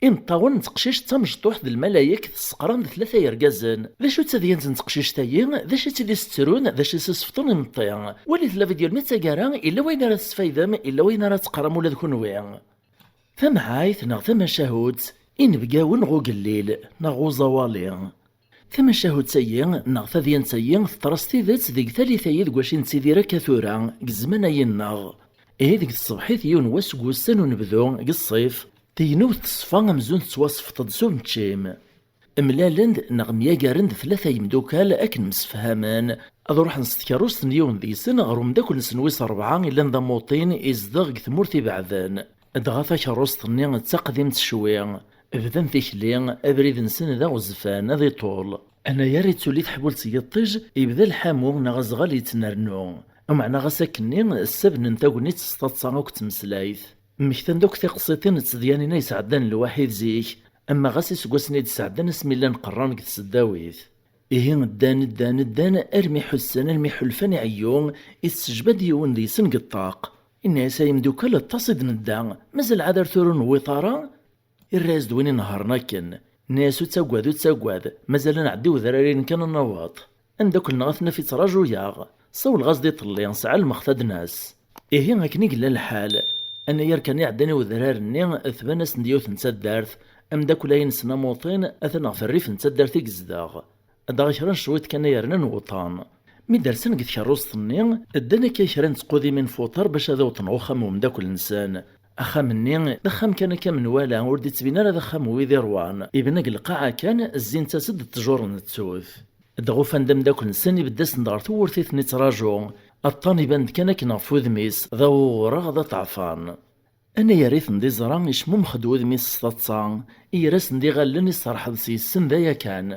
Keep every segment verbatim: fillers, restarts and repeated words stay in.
Imeṭṭawen n teqcict d tamecṭuḥt d lmalayek tesseqran d tlata yergazen. D acu d tadyant n teqcict-ayi? D acu i tt-id-isettrun? D acu i s-isefṭen imeṭṭi? Walit la vidéo almi d taggara, illa wayen ara tesfaydem, illa wayen ara teqqrem ula d kunwi. Tamɛayt neɣ tamacahut, inebgawen ɣ ugellil neɣ ɣ uẓawali. Tamacahut-ayi neɣ tadyant-ayi teṭra s tidet deg tallit-ayi deg wacu i nettidir akka tura, deg zzman-ayi-nneɣ. Ihi deg tṣebḥit yiwen wass deg wussan unebdu, deg ṣṣif, tegnewt teṣfa amzun tettwasfeḍ-d s umeččim. Mlalen-d neɣ myagaren-d tlata yemdukal akken msefhamen ad ruḥen s tkerrust n yiwen deg-sen ɣer umeddakel-nsen wis rebɛa yellan d amuṭin izdeɣ deg tmurt ibeɛden. Dɣa takerrust-nni d taqdimt ccwi. Bdan tikli, abrid-nsen d aɣezfan, ad iṭul. Anayer ittuli tḥbult n yiṭij, yebda lḥamu neɣ azɣal yettnernu. Meɛna ɣas akkenni, ssabnen tagnit s taḍsa akked tmeslayt. Mmektan-d akk tiqsiṭin d tedyanin ay sɛeddan lwaḥid zik, ama ɣas iseggasen i d-sɛeddan asmi llan qerran deg tseddawit. Ihi ddan, ddan, ddan, armi ḥussan, armi ḥulfan iɛeyyu, issejba-d yiwen deg-sen deg ṭṭaq. Inna-yas: "Ay imdukal, aṭas i d-nedda, mazal ɛad ar tura ur newwiḍ ara?" Irra-yas-d win inehhṛen akken. Inna-yas: "Ur ttaggad, ur ttaggad, mazal ad nɛeddi wedrar-inem kan ad naweḍ. Ameddakel-nneɣ ad t-naf yettraǧu-yaɣ. Sawleɣ-as-d iḍelli, sɛelmeɣ-t ad d-nas." Ihi akken i yella lḥal. Anayer kan iɛeddan i wedrar-nni, tban-asen-d yiwet n taddart. Ameddakel-ayi-nsen amuṭin atan ɣef rrif n taddart i yezdeɣ. Dɣa kra n cwiṭ kan ay rnan wuṭan. Mi d-rsen deg tkerrust-nni, ddan akka kra n tqudimin f uṭar bac ad awḍen ɣer uxxam n umeddakel-nsen. Axxam-nni d axxam kan akka menwala, ur d-ittbin ara d axxam n wid iṛwan. Ibna deg lqaɛa kan, zzint-as-d ttjur n ttut. Dɣa ufan-d ameddakel-nsen ibedd-asen-d ɣer tewwurt i ten-ittraǧu. Aṭṭan iban-d kan akken ɣef wudem-is, d awuɣraɣ, d aṭeɛfan. Anayer i ten-d-iẓra, icmummex-d wudem-is s taḍsa, iger-asen-d iɣallen, iserḥeb s yes-sen d aya kan.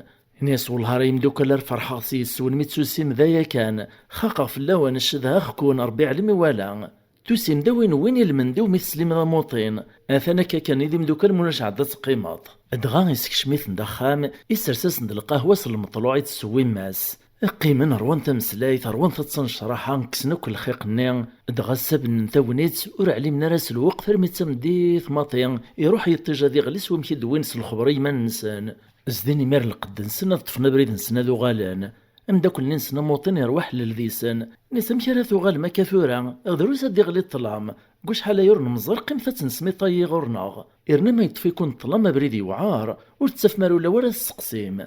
Ini-as: "Wellah ara imdukal ar ferḥeɣ s yes-wen mi d-tusim d aya kan, xaqeɣ fell-awen, cedhaɣ-ken, Ṛebbi iɛlem iwala. Tusim-d a win n win ilmend-iw mi teslim d amuṭin, atan akka kan i d imdukal, mulac ɛad ad teqqimeḍ." Dɣa isekcem-iten-d axxam, isers-asen-d lqahwa s lmeṭluɛ i tessewwim mass. Qqimen ṛwan tameslayt, ṛwan taḍsa n ccraḥa, kksen akk lxiq-nni, dɣa ssabnen tagnit, ur ɛlimen ara s lweqt armi d tameddit maḍi, iṛuḥ yiṭij ad iɣli s wamek i d-wwin s lexber i yiman-nsen. Zdin imir lqedd-nsen ad ṭṭfen abrid-nsen ad uɣalen. Ameddakel-nni-nsen amuṭin iṛwa ḥellel deg-sen. Ini-as: "Amek ara tuɣalem akka tura? Drus ad d-iɣli ṭṭlam. Deg wacḥal aya ur nemẓer, qqimet ad tensem iṭay ɣur-neɣ. Irna ma yeṭṭef-iken ṭṭlam abrid yewɛer, ur tettafem ara ula wara tesseqsim."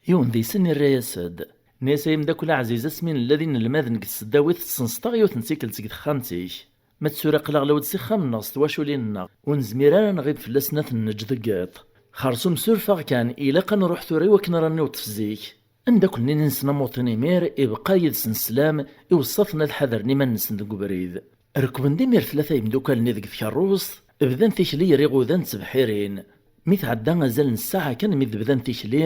Yiwen deg-sen irra-yas-d. Ini-as: "Ay ameddakel aɛziz, asmi nella d inelmaden deg tseddawit, tessenseḍ-aɣ yiwet n tikkelt deg texxamt-ik. Ma d tura aql-aɣ lawed s ixxamen-nneɣ s twaculin-nneɣ, ur nezmir ara ad nɣib fell-asen ad ten-neǧǧ deg yiḍ. Xersum suref-aɣ kan, ilaq ad nruḥ tura i wakken ara niweṭṭef zik." Ameddakel-nni-nsen amuṭin imir, ibeqqa yid-sen sslam, iweṣṣa-ten ad ḥadren iman-nsen deg ubrid. Rekben-d imir tlata yemdukal-nni deg tkerrust, bdan tikli ger iɣudan d tebḥirin. Mi tɛedda azal n ssaɛa kan mi d-bdan tikli,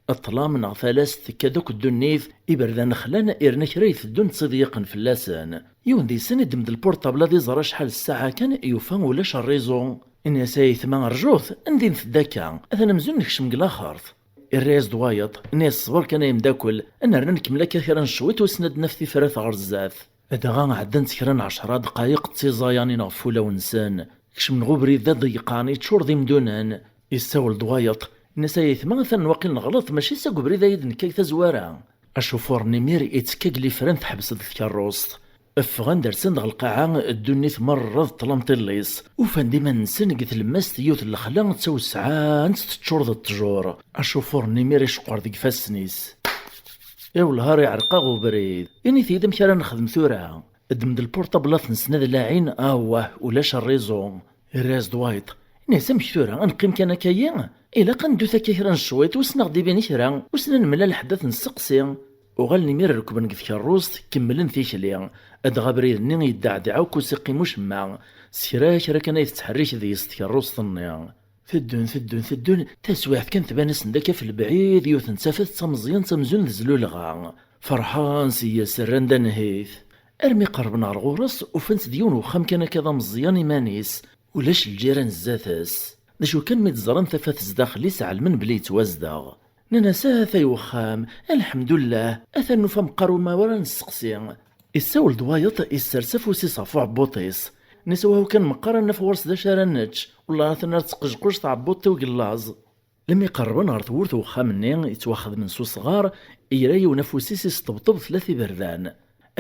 ṭṭlam neɣ talast tekka-d akk ddunit, iberdan xlan, irna kra iteddun ttiḍeyyiqen fell-asen. Yiwen deg-sen iddem-d lpurṭabl ad iẓer acḥal ssaɛa kan, yufa ulac rriẓu. Ini-as: "A yetma, rjut, anda i n-tedda akka? Atan amzun nekcem deg laxert." Irra-yas-d wayeḍ, ini-as: "Ṣber kan ay ameddakel, ad nerna nkemmel akka kra n cwiṭ, wissen ad d-naf tifrat ɣer zdat." Dɣa ɛeddant kra n ɛecra dqayeq d tiẓayanin ɣef wulawen-nsen. Kecmen ɣer ubrid d aḍeyyeqan, yeččur d imdunen. Yessawel-d wayeḍ, ini-as: "A yetma, atan waqil neɣleḍ, mačči s deg ubrid ay d-nekka deg tazwara." Acufur-nni imir ittekka deg lifran, teḥbes-d tkerrust. Ffɣen-d, rsen-d ɣer lqaɛa, ddunit merra d ṭṭlam tillis. Ufan-d iman-nsen deg tlemmast n yiwet n lexla d tawesɛant, teččur d ttjur. Acufur-nni imir iceqqer deg ifassen-is. Iwelha iɛreq-aɣ ubrid. Init-iyi-d amek ara nexdem tura. Ddem-d lpurṭablat-nsen ad laɛin, awah, ulac rriẓu. Irra-yas-d wayeḍ. Ini-as: "Amek tura, ad neqqim kan akka-yi? Ilaq ad neddut akka kra n cwiṭ, wissen ad ɣ-d-ibin kra, wissen ad nemlal ḥedd ad t-nesteqsi." Uɣalen imir rekben deg tkerrust, kemmlen tikli. Dɣa abrid-nni yeddeɛdeɛ akk, ur s-iqqim ucemma. S kra kra kan ay tettḥerrik deg-s tkerrust-nni. Teddun, teddun, teddun, taswiɛt kan tban-asen-d akka f lebɛid yiwet n tafat d tameẓyant amzun d zlulɣa. Ferḥen s yes, rran-d anhit. Armi qerben ɣer ɣur-s, ufan-t d yiwen wexxam kan akka d ameẓyan iman-is. Ulac lǧiran zdat-s. D acu kan, mi d-ẓran tafat zdaxel-is, ɛelmen belli yettwazdeɣ. Nnan-as: "Atay wexxam, alḥemdullah, atan nufa meqqar ur newwi ara nesteqsi." Issawel-d wayeḍ, issers afus-is ɣef uɛebbuḍ-is. Nnan-as: "Wahu kan meqqar ad naf ɣur-s d acu ara nečč, Wellah atan ar teqejquj tɛebbuḍt-iw deg llaẓ. Lmi qerrben ɣer tewwurt n uxxam-nni yettwaxedmen s usɣar, yerra yiwen afus-is isṭebṭeb tlata iberdan.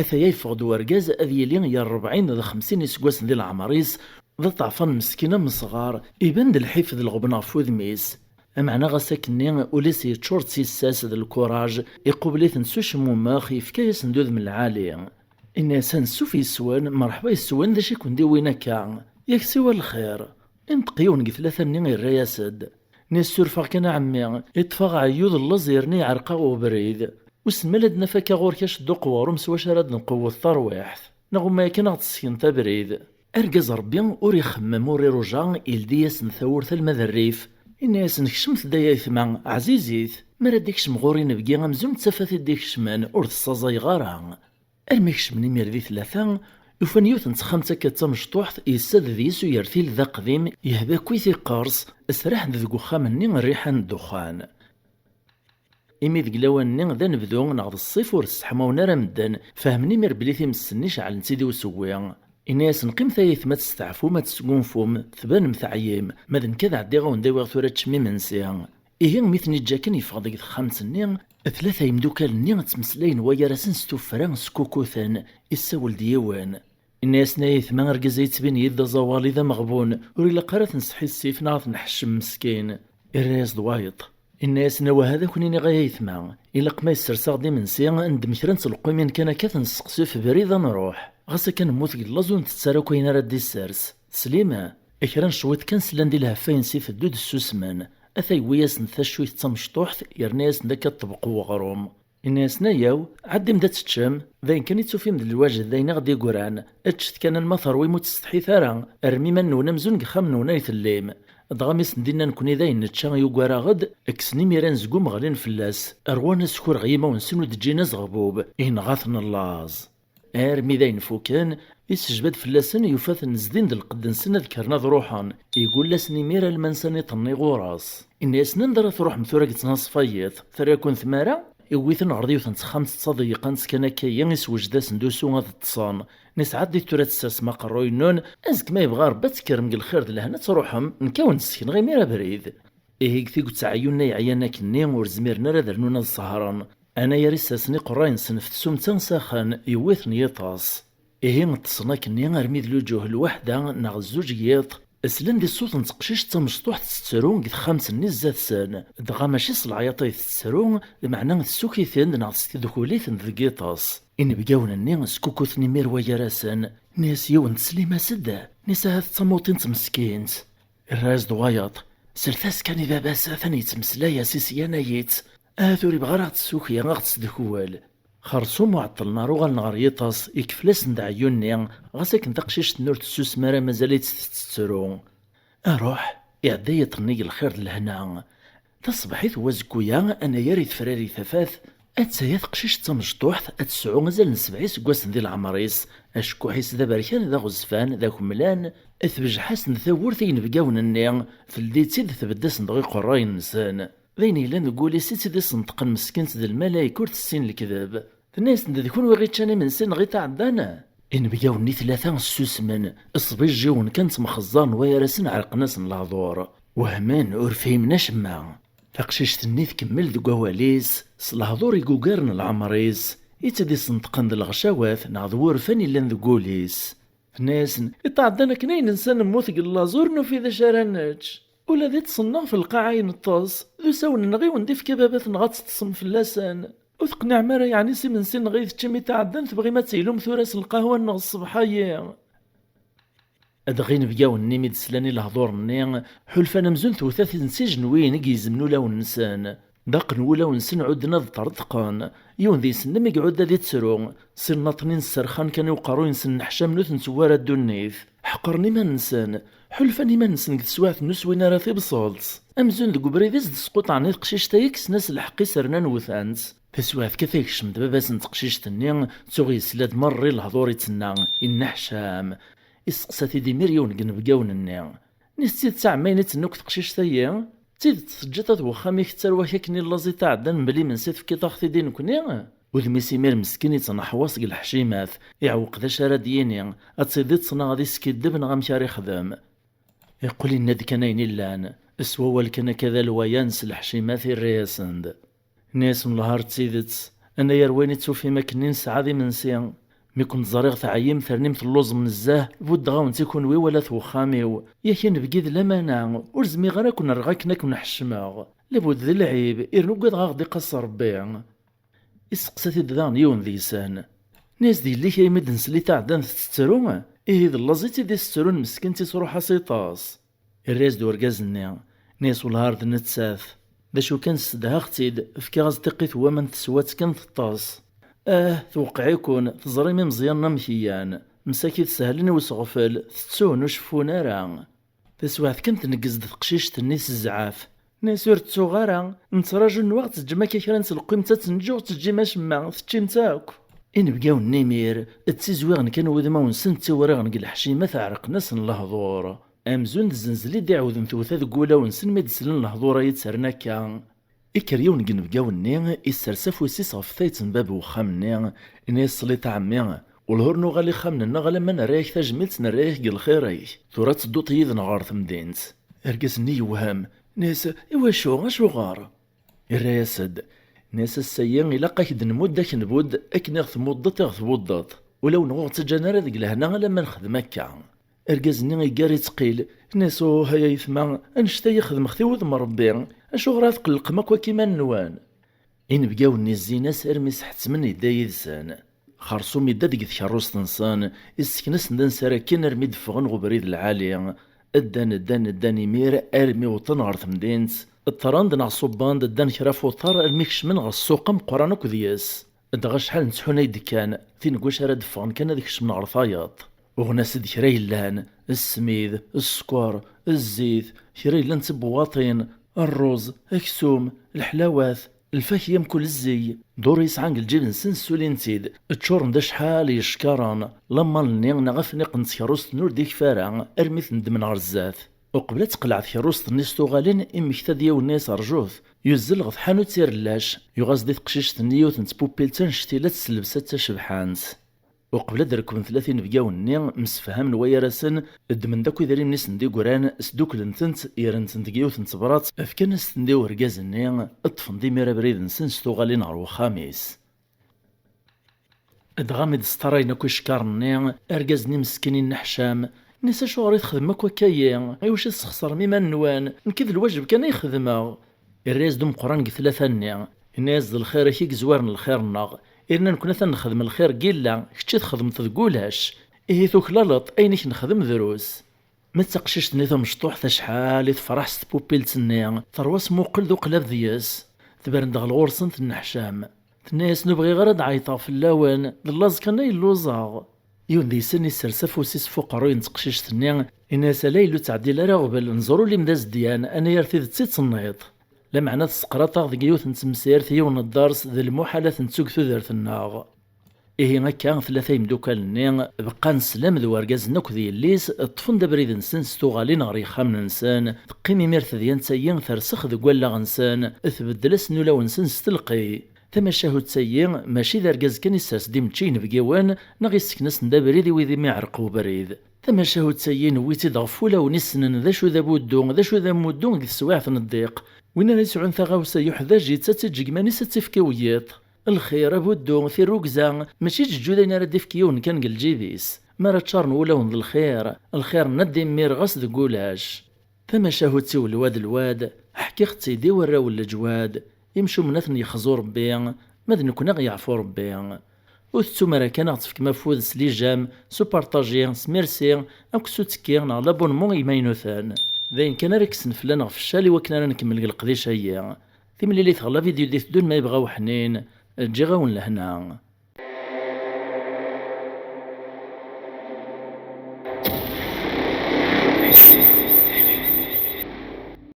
Ataya yeffeɣ-d urgaz ad yili ger rebɛin d xemsin iseggasen di leɛmer-is, d aṭeɛfan meskin amesɣar, iban-d lḥif d lɣebn ɣef wudem-is. Ameɛna ɣas akkenni ul-is yeččur d tissas d lkuraj, iqubel-iten s ucmumex, yefka-yasen-d udem lɛali. Inna-yasen: "Ansuf yes-wen, merḥba yes-wen, d acu i ken-d-iwin akka? Yak siwa lxir. Inṭeq yiwen deg tlata-nni, irra-yas-d: Nni surfeɣ kan a ɛemmi, iṭṭef-aɣ ɛeyyu d llaẓ yerna iɛreq-aɣ ubrid. Wissen ma la d-naf akka ɣur-k acedduq weɣrum s wacu ara d-nqewwet tarwiḥt, neɣ uma akken ad ɣ-d-tessekneḍ abrid." Argaz Ṛebbi ur ixemmem ur iruja, ildi-yasen tawwurt alma d rrif. Inna-yasen: "Kecmet-d ay aytma, ɛzizit, mi ara d-ikcem ɣur-i inebgi amzun d tafat i d-ikecmen, ur t-ssaẓayeɣ ara." Armi kecmen imir di tlata, ufan yiwet n texxamt akka d tamecṭuḥt, yessa-d deg-s uyertil d aqdim, yehba akkit iqqers, sraḥen-d deg uxxam-nni rriḥa n ddexxan. Imi deg lawan-nni d anebdu neɣ d ṣṣif ur sseḥmawen ara medden, fehmen imir belli times-nni ceɛlent-id i usewwi. Inna-yasen: "Qqimet ay aytma ad testeɛfum, ad tesgunfum, tbanem teɛyim, ma d nekk ad ɛeddiɣ ad wen-d-awiɣ tura ad teččem imensi." Ihi mi ten-iǧǧa akken yeffeɣ deg texxamt-nni, tlata yemdukal-nni ttmeslayen wa gar-asen s tuffra, skukuten, issawel-d yiwen. Inna-yasen: "Ay aytma, argaz-a yettbin-iyi-d d aẓawali d ameɣbun, ur ilaq ara ad t-nesḥissif neɣ ad t-nḥeccem meskin." Irra-yas-d wayeḍ. Inna-yasen: "Awah ad ak-n-iniɣ ay aytma, ilaq ma yessers-aɣ-d imensi, ad neddem kra n tleqqimin kan akka ad t-nesteqsi ɣef ubrid ad nruḥ. Ɣas akka nemmut deg llaẓ ur ntett ara akk ayen ara d-issers. Teslim? Kra n cwiṭ kan slan-d i lheffa-ines iteddu-d ssusmen. Ata yewwi-yasen-d taccuyt d tamecṭuḥt, yerna-yasen-d akka ṭṭbeq n weɣrum. Inna-yasen: Ayaw, ɛeddim-d ad teččem. D ayen kan i tufim d lwaǧed d ayen i ɣ-d-iggran. Ččet kan alma terwim ur ttsetḥit ara. Rrem iman-nwen amzun deg uxxam-nwen ay tellim." Dɣa mi sen-d-inna nekkni d ayen nečča yugar-aɣ-d, kksen imiren seg umeɣlin fell-as, rwan askureɣ yimawen-nsen ur d-ǧǧin azeɣbub, inɣa-ten llaẓ. Armi d ayen fuken, isejba-d fell-asen, yufa-ten zdin-d lqedd-nsen ad kkren ad ruḥen. Igull-asen imir alma nsan iṭ-nni ɣur-s. Inna-yasen: "Anda ara truḥem tura deg ttnaṣfa n yiḍ? Terra-ken tmara?" Iwwi-ten ɣer yiwet n texxamt d taḍeyqant kan akka-yi, iswejed-asen-d usu ad ṭṭsen. Nisɛa-d tura ad tessarsem aqerruy-nnun, azekka ma yebɣa Rebbi ad tekkrem deg lxir d lehna ad truḥem, nekk a wen-d-ssekneɣ imir abrid. Ihi deg tiget ɛeyyun-nni yeɛyan akkenni ur zmiren ara ad rnun ad sehṛen. Anayer issersen iqerray-nsen ɣef tsumta s axxam, yewwi-ten yiṭes. Ihi ṭṭsen akkenni armi d luǧuh lwaḥda neɣ zzuǧ n yiḍ, slan di ṣṣut n teqcict tamecṭuḥt tettru deg texxamt-nni zdat-sen. Dɣa mačči s leɛyaṭ ay tettru, lmeɛna tessuk-iten-d neɣ testedkul-iten-d deg yiṭes. Inebgawen-nni skukuten imir wa gar-asen, nni-as yiwen: "Teslim-as-d?" Nni-as: "Ahat d tamuṭint meskint." Irra-as-d wayeḍ: "Slet-as kan i baba-s, atan yettmeslay-as, isyanay-itt. Ahat ur ibɣi ara ad ɣ-tessuki, a ɣ-tessedkwel." Xersum uɛeṭṭlen ar uɣalen ɣer yiṭes, ikfel-asen-d ɛeyyun-nni, ɣas akken taqcict-nni ur tessusem ara, mazal-itt tettru. Aruḥ, iɛedda yiṭ-nni deg lxir d lehna. Taṣebḥit n wazekku-ya, anayer i tefrari tafat, attaya teqcict d tamecṭuḥt, ad tesɛu azal n sebɛa iseggasen di leɛmer-is, acekkuḥ-is d aberkan, d aɣezfan, d akemlan, tbejjeḥ-asen-d tawwurt i yinebgawen-nni, teldi-tt-id, tbedd-asen-d ɣer iqerrayen-nsen. D ayen yellan deg wul-is i tt-id-iṣenṭqen meskint d lmalayek ur tessin lekdeb. Tenna-yasen-d: "D kunwi i ɣ-iččan imensi-nneɣ iṭɛeddan?" Inebgawen-nni tlata ssusmen, sbijjiwen kan ttemxeẓẓaren wa gar-asen ɛerqen-asen lehdur. Wehmen, ur fhimen acemma. Taqcict-nni tkemmel deg wawal-is, s lehdur i yugaren leɛmer-is, i tt-id-iṣenṭqen d lɣecawat neɣ d wurfan yellan deg wul-is. Tenna-yasen: "Iṭɛeddan akken ay nensa nemmut deg llaẓ ur nufi d acu ara nečč. Ula d iṭṭsen-nneɣ f lqaɛa i neṭṭes, d usawen-nneɣ i wen-d-ifka baba-tneɣ ad teṭṭsem fell-asen. Ur teqniɛem ara yeɛni s imensi-nneɣ i teččam iṭɛeddan, tebɣim ad teylum tura s lqahwa-nneɣ ṣṣbeḥ-agi?" Dɣa inebgawen-nni mi d-slan i lehdur-nni, ḥulfan amzun tewwet-aten s ijenwiyen i yegzmen ulawen-nsen. Daqen wulawen-nsen ɛudden ad ṭṭerḍqen. Yiwen deg-sen mi iɛudd ad ittru, s innaṭnin sserxan kan i uqerruy-nsen nneḥcamen ur ten-tewwi ara ddunit. Ḥeqren iman-nsen, ḥulfan iman-nsen deg teswiɛt-nni ur swin ara tibṣelt. Amzun deg ubrid i s-d-squṭɛen i teqcict-agi, kksen-as lḥeqq-is rnan wtan-tt. Taswiɛt kan tekcem-d baba-s n teqcict-nni, tuɣ yesla-d merra i lehdur i d-tenna, inneḥcam. Isteqsa-t-id imir yiwen deg inebgawen-nni. Nni-as: "D tidet a ɛemmi ayen i d-tenna akk teqcict-agi? D tidet teǧǧiḍ at wexxam-ik ttarwa-k akken i llaẓ iṭɛeddan mebla imensi tefkiḍ-aɣ-t-id i nekkni?" Udem-is imir meskin ittneḥwaṣ deg leḥcimat, iɛewweq d acu ara d-yini, ad tt-idiṭ neɣ ad iskiddeb neɣ amek ara ixdem. Iqqel inna-d kan ayen illan, s wawal kan akka d alwayan s leḥcimat irra-yasen-d. Nni-as: "Menlhar d tidet, anayer wayen i tufim akkenni nesɛa d imensi. Mi ken-ẓriɣ teɛyim ternim telluẓem nezzeh, buddeɣ-awen-tt i kunwi wala at wexxam-iw. Yak inebgi d lamana, ur zmireɣ ara ad ken-rreɣ akken ad ken-ḥeccmeɣ. Labud d lɛib, irnu ugadeɣ ad aɣ-d-iqaṣṣer Rebbi." Isteqsa-t-id daɣen yiwen deg-sen. Nni-as: "D yelli-k aymi d-nsel i tɛeddan tettettru? Ihi d llaẓ i tt-id-isettrun meskint i truḥ-as iṭas." Irra-yas-d urgaz-nni, nni-as: "Welhar d nettat. D acu kan, ssedhaɣ-tt-id, fkiɣ-as tiqqit n waman teswa-tt kan teṭṭes." "Ah, tewqeɛ-iken, teẓrim imeẓyanen amek llan. Msakit sehlen i useɣfel, tettun, ur ceffun ara." Taswiɛt kan tneggez-d teqcict-nni s zzɛaf. Nni-as: "Ur ttuɣ ara, nettraǧu nnuɣ ad teǧǧem akka kra n telqqimt ad tenǧu, ur teǧǧim acemma, teččim-tt akk." Inebgawen-nni imir, ttizwiɣen kan wudmawen-nsen ttiwriɣen deg leḥcimat ɛerqen-asen lehdur. Amzun d zzenzel i d-iɛawden tewta deg wulawen-nsen mi d-slen lehdur-a yettren akka. Ikker yiwen deg inebgawen-nni, issers afus-is ɣef tayet n bab wexxam-nni, inna-yas: "Ṣṣlit a ɛemmi, welhur nuɣal ixxamen-nneɣ alamma nerra-yak tajmilt, nerra-yak deg lxir-ik. Tura ad tedduḍ yid-neɣ ɣer temdint." Argaz-nni yewhem, inna-yas: "Iwacu? Acuɣer?" Irra-yas-d, inna-yas: "Ass-ayi ilaq ad k-d-nmudd akken budd, akken i ɣ-tmuddeḍ i ɣ-twuddeḍ. Ulawen ur ɣ-ttaǧǧan ara deg lehna alamma nexdem akka." Argaz-nni iggar ittqil, inna-yas: "Uh, ay aytma, annect-a i xedmeɣ-t i wudem n Rebbi, acuɣer ara tqellqem akk akka iman-nwen?" Inebgawen-nni zzin-as armi s-ḥettmen yedda yid-sen. Xersum idda deg tkerrust-nsen, issken-asen-d ansi ara kkin armi d-ffɣen ɣer ubrid lɛali. Ddan, ddan, ddan imir armi wwḍen ɣer temdint. Ṭṭren-d neɣ ṣubben-d, ddan kra ɣef uṭar armi kecmen ɣer ssuq ameqqran akk deg-s. Dɣa acḥal n ttḥuna i d-kkan, tin n wacu ara d-ffɣen kan ad kecmen ɣer tayeḍ. Uɣen-as-d kra yellan, ssmid, sskeṛ, zzit, kra yellan d tibewwaṭin, ṛṛuz, aksum, leḥlawat, lfakya mkul zzey. Dur yesɛan deg lǧib-nsen ssulin-tt-id, ččuren d acḥal yeckaṛen. Lamal-nni neɣ afniq n tkerrust-nni ur d-ikfi ara, armi ten-ddmen ɣer zdat. Uqbel ad teqleɛ tkerrust-nni s tuɣalin, immekta-d yiwen-nni-as: "Rjut." Yuzzel ɣer tḥanut irellac, yuɣ-as-d i teqcict-nni yiwet n tpupilt annect-ila s llebsa d tacebḥant. Uqbel ad rekben tlata inebgawen-nni, msefhamen wayar-asen, ddmen-d akk idrimen i sen-d-igran, sduklen-tent, yerren-tent deg yiwet n tebrat, fkan-as-ten-d i urgaz-nni, ṭṭfen-d imir abrid-nsen s tuɣalin ɣer wexxam-is. Dɣa mi d-sṭarayen akk icekkaṛen-nni, argaz-nni meskin inneḥcam, nni-as: "Acuɣer i txedmem akk akka-yi? Iwacu i tesxeṣrem iman-nwen? Nekk d lwajeb kan ay xedmeɣ." Irra-yas-d umeqqran deg tlata-nni, inna-yas: "D lxir-ik i yezwaren lxir-nneɣ, irna nekkni atan nexdem lxir deg illa, kečč i txedmeḍ deg ulac. Ihi tuklaleḍ, ayen i k-nexdem drus." Ma d taqcict-nni tamecṭuḥt acḥal i tefreḥ s tpupilt-nni, terwa s muqel d uqlab deg-s. Tebren-d ɣer ɣur-sen tenneḥcam. Tenna-yas: "Ur bɣiɣ ara ad ɛeyṭeɣ fell-awen, d llaẓ kan ay lluẓeɣ." Yiwen deg-sen issers afus-is f uqerruy n teqcict-nni, inna-yas: "Ala yellu ttɛeddil ara aɣbel, nẓer ul-im d azedyan, anayer tidet i d-tenniḍ. Lameɛna tesseqraḍ-aɣ deg yiwet n temsirt, yiwen n dders d lmuḥal ad t-netteg tudert-nneɣ." Ihi akka, tlata imeddukal-nni beqqan slam d wergaz-nni akked yelli-s, ṭṭfen-d abrid-nsen s tuɣalin ɣer yexxamen-nsen. Teqqim imir tedyant-ayi tersex deg wallaɣ-nsen, tbeddel-asen ulawen-nsen s telqey. Tamacahut-ayi mačči d argaz kan issers-d imečči inebgiwen, neɣ issken-asen-d abrid i wid imi iɛreq ubrid. Tamacahut-ayi newwi-tt-id ɣef wulawen issnen d acu d abuddu, d acu d amuddu deg teswiɛt n ddiq. Win ara yesɛun taɣawsa yuḥdaǧ, yettat-tt-id deg iman-is ad tt-ifk i wiyiḍ. Lxir, abuddu, tirrugza, mačči d ǧǧuǧǧud ayen ara d-ifk yiwen kan deg lǧib-is. Mi ara ččaren wulawen d lxir, lxir-nni ad d-immir ɣas deg ulac. Tamacahut-iw lwad lwad, ḥkiɣ-tt-id i warraw n leǧwad, imcumen ad ten-yexzu Rebbi, ma d nekkni ad ɣ-yeɛfu Rebbi. Ur tettum ara kan ad ɣ-tefkem afud s les j'aime, s upartaji, s merci, akked s uttekki neɣ l'abonnement imaynuten. D ayen kan ara kksen fell-aneɣ feccal i wakken ara nkemmel deg leqdic-ayi. Timlilit ɣer la vidéo d-iteddun ma yebɣa uḥnin, ǧǧiɣ-awen lehna.